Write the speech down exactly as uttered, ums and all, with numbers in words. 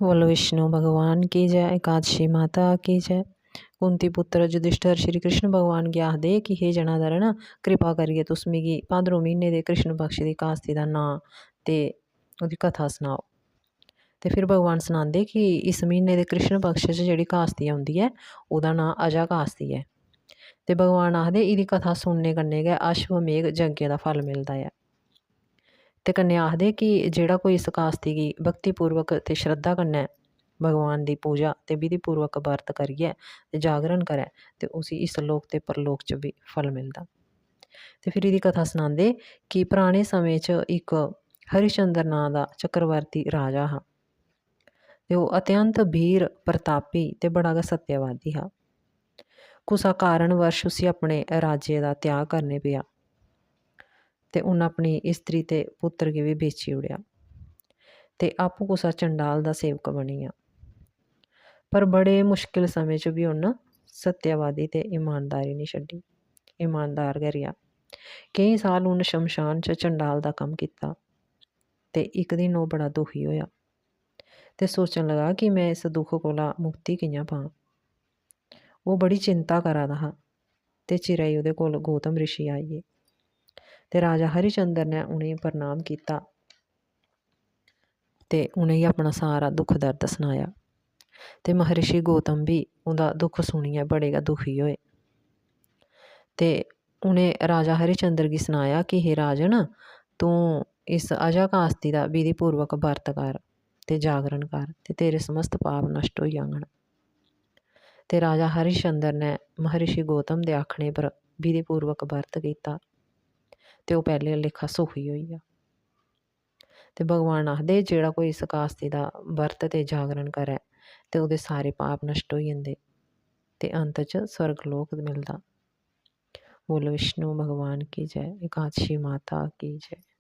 बोलो विष्णु भगवान की जय, एकादशी माता की जय। कुंती पुत्र युधिष्ठिर श्री कृष्ण भगवान गी आखदे कि हे जनार्दन, कृपा करियै तुस मिगी भाद्रो म्हीने दे कृष्ण पक्ष दी कास्ती दा नांऽ ते ओह्दी कथा सनाओ। ते फिर भगवान सनांदे कि इस म्हीने दे कृष्ण पक्ष च जेह्ड़ी कास्ती औंदी ऐ, ओह्दा नांऽ अजा कास्ती ऐ। ते भगवान आखदे, एह्दी कथा सुनने कन्नै गै अश्वमेघ यज्ञ दा फल मिलदा ऐ। ते कन्नै आखदे कि जेह्ड़ा कोई इस कास्ती गी भक्तिपूर्वक ते श्रद्धा कन्नै भगवान दी पूजा ते विधिपूर्वक बर्त करियै ते जागरण करै, ते उसी इस लोक ते परलोक च बी फल मिलदा। ते फिर एह्दी कथा सनांदे कि पराने समें च इक हरिश्चंद्र नांऽ दा चक्रवर्ती राजा हा। ते ओह् अत्यंत वीर, प्रतापी ते बड़ा गै सत्यवादी हा। कुसा कारणवश उसी अपने राज्य दा त्याग करने पेआ ते उन्न अपनी स्त्री ते पुत्र गी बी बेची ओड़ेआ ते आपूं कुसा चंडाल दा सेवक बनी गेआ। पर बड़े मुश्किल समें च बी उन्न सत्यवादी ते ईमानदारी निं छड्डी, ईमानदार गै रेहा। केईं साल उन्न शमशान च चंडाल दा कम्म कीता ते इक दिन ओह् बड़ा दुखी होएआ ते सोचन लगा कि में इस दुख कोला मुक्ति कि'यां पां। ओह् बड़ी चिंता करा दा हा ते चिरै गी ओह्दे कोल गौतम रिशी आई गे ते राजा हरिचंद्र ने उ'नेंगी प्रणाम कीता ते उ'नेंगी अपना सारा दुख दर्द सनाया। ते महर्षि गौतम बी उं'दा दुख सुनियै बड़े गै दुखी होए ते उ'नें राजा हरिचंद्र गी सनाया कि हे राजन, तूं इस अजा कास्ती दा विधिपूर्वक बर्त कर ते जागरण कर ते तेरे समस्त पाप नष्ट होई जाङन। ते राजा हरिश्चंद्र ने महर्षि गौतम दे आखने पर विधिपूर्वक बर्त कीता ते ओह् पैह्ले आह्ला लेखा सुखी होई गेआ। ते भगवान आखदे, जेह्ड़ा कोई इस कास्ती दा बर्त ते जागरण करै ते ओह्दे सारे पाप नष्ट होई जंदे ते अंत च स्वर्ग लोक मिलदा। बोलो विष्णु भगवान की जय, एकादशी माता की जय।